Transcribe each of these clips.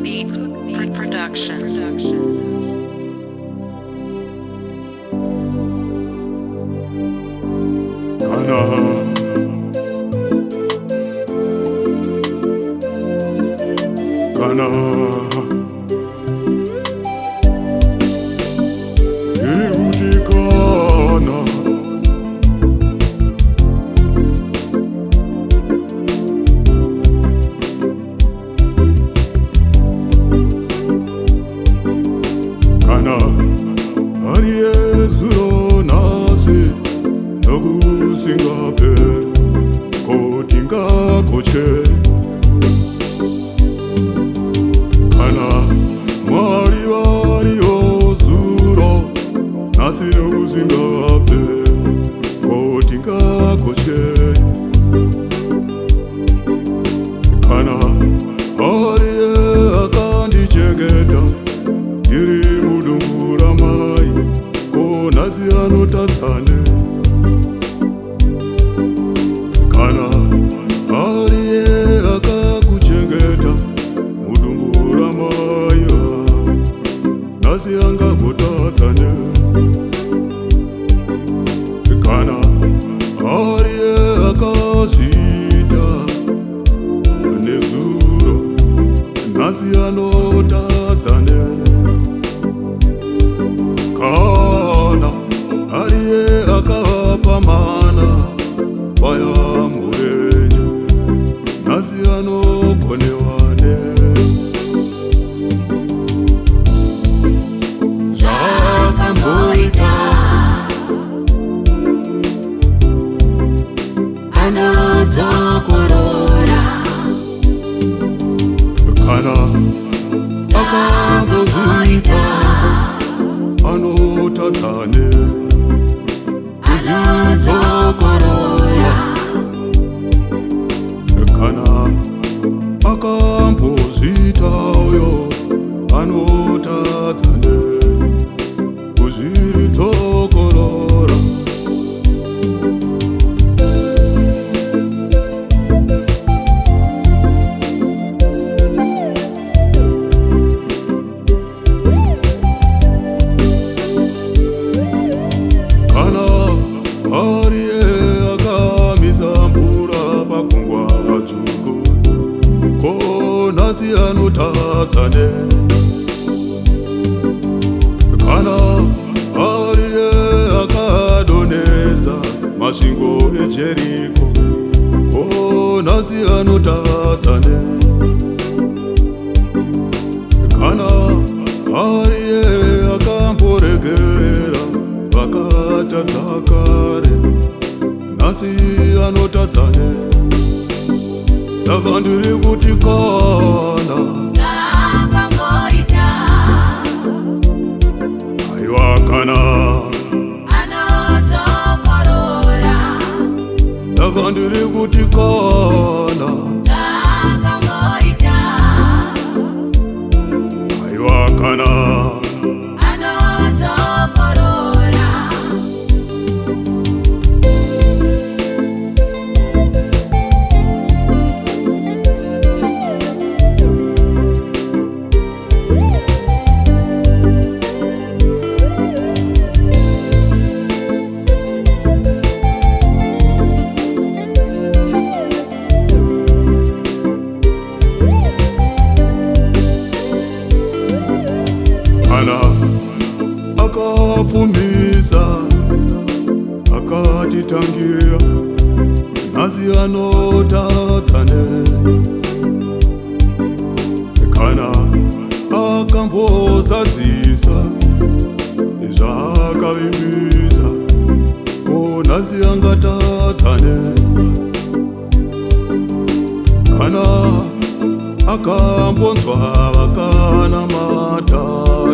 Beats Productions. Kana kana iri kuti kana kana ari yezuro nhasi nokusingaperi ko tingagotye. Kana Mwari variyo zuro nhasi nokusingaperi ko tingagotye. Kana ariye akandichengeta ndiri mudumbu ramai, ko nhasi anotadzane? Kana ariye akakuchengeta mudumbu ramai, nhasi angagotadzane? Kana ariye akazviita nezuro, nhasi anotadzane? Kana ariye akavapa mana paya murenje, nhasi anogonewane? Zvaakamboita anodzokorora. Kana akambozviita, anotadzane? Anodzokorora. Kana akambozviita uyo, anotadzane kuzvidzokorora? Kana ariye akamisa mvura pagungwa dzvuku, ko nhasi anotadzane? Kana ariye akadonhedza masvingo eJeriko, ko nhasi anotadzane? Kana ariye akamboregerera vakatadza kare, nhasi anotadzane? Saka ndiri kuti kana Akamboita aiwa kana anodzokorora. Saka ndiri kuti kana Akamboita aiwa kana anodzokorora. Kana akapfumisa akatitangira, nhasi anotadzane? Kana akambozadzisa zvaakavimbisa, ko nhasi angatadzane? Kana akambonzwa vakanamata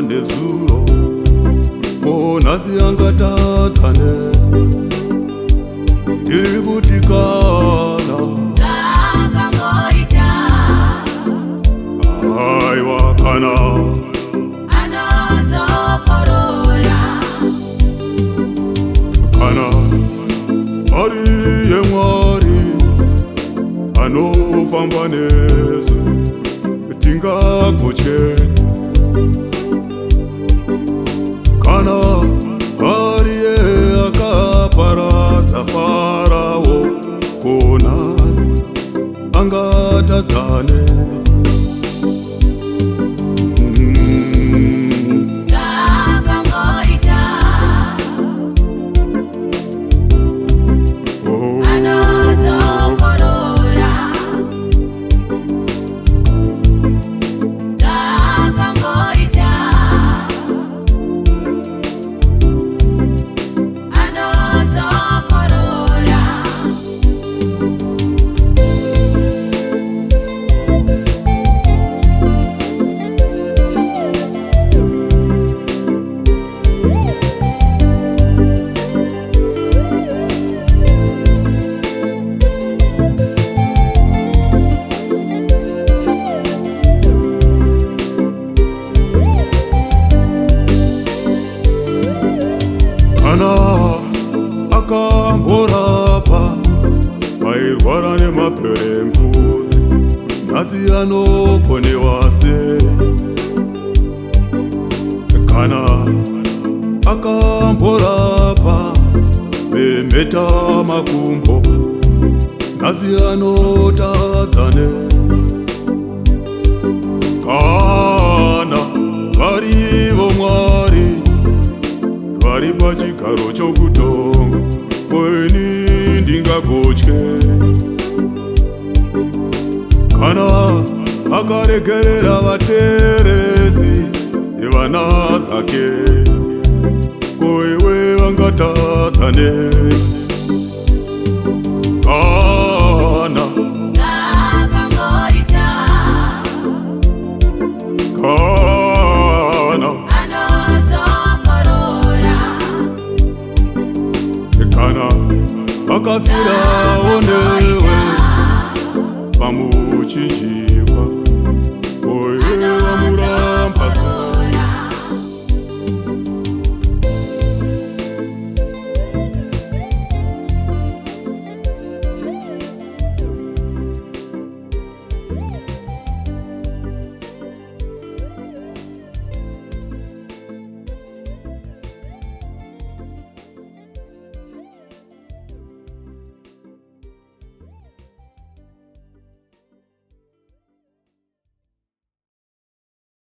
nezuro, ko nhasi angatadzane? Ndiri kuti kana Akamboita aiwa kana anodzokorora. Kana ariye Mwari anofamba nesu. ndingagotye? Kana ariye akaparadza Farao, ko nhasi angatadzane? Zvakamboita. Oh. Anodzokorora. Zvakamboita. Anodzokorora. Kana akamborapa vairwara nemaperembudzi, nhasi anokonewa sei? Kana akamborapa vemheta makumbo, nhasi anotadzane? Kana varivo Mwari vari pachigaro chokutonga, ko ini ndingagotye? Kana akaregerera vateresi vana zake, ko iwe vangatadzane? Kana Zvakamboita. Kana Anodzokorora. Kana akafirawo newe pamuchinjikwa.